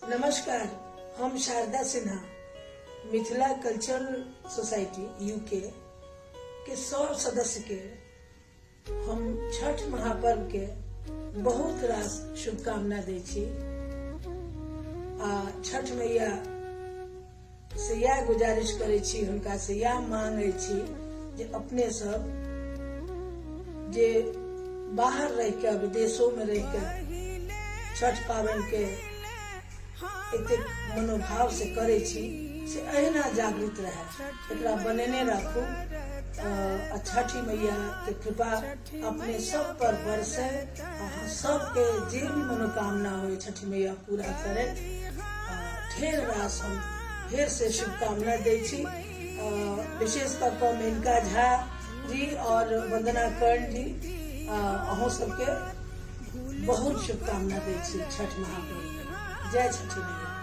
नमस्कार, हम Sharda Sinha, Mithila cultural society UK के सब सदस्य के हम छठ महापर्व के बहुत रास शुभकामना दै छी आ छठ मैया से इएह गुजारिश करै छी, हुनका से इएह मांगै छी जे अपने सब जे बाहर रहि कऽ, विदेशो में रहि कऽ छठ पाबनि के एतेक मनोभाव से करै छी, से अहिना जागृत रहै, एकरा बनेने राखू आ छठी मैया के कृपा अपने सब पर बरसे। अहाँ सबके जे भी मनोकामना हो, छठी मैया पूरा करे। ढेर रास हम फेर से शुभकामना दै छी, विशेष कऽ कऽ मेनका झा जी और वंदना कर्ण जी, अहूँ सबके बहुत शुभकामना दै छी छठ महापर्व। जय छठी मैया।